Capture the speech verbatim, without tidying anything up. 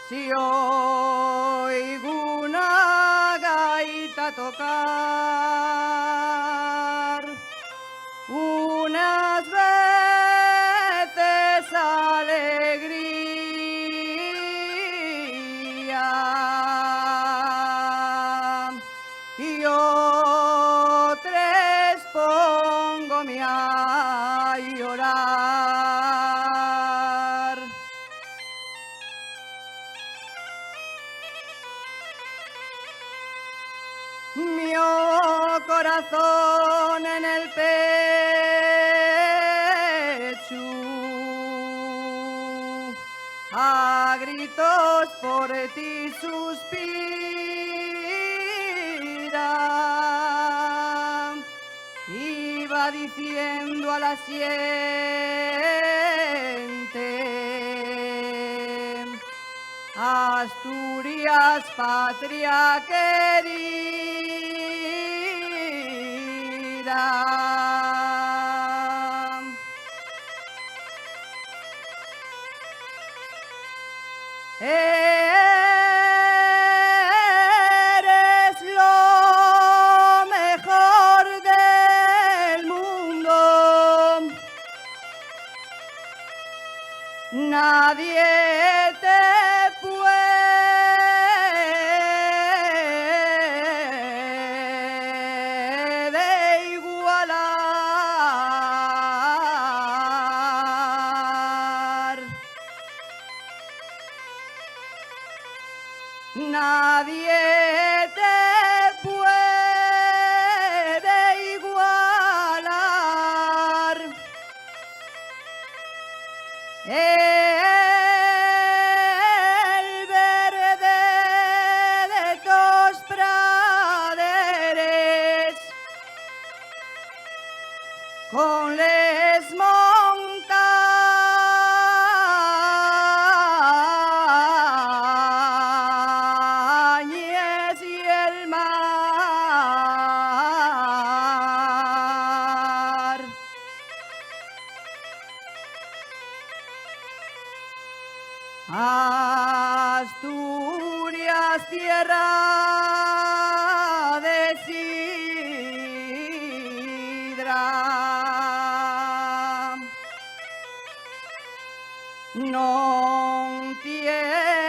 Si oigo una gaita tocar, unas veces alegría y otres póngome a llorar. Mi corazón en el pecho a gritos por ti suspira. Iba diciendo a la xente: Asturias, patria querida, eres lo mejor del mundo. Nadie te puede igualar. Nadie te puede igualar. El verde de tos praderes con les montañes y el mar. Asturias, tierra de sidra, non tien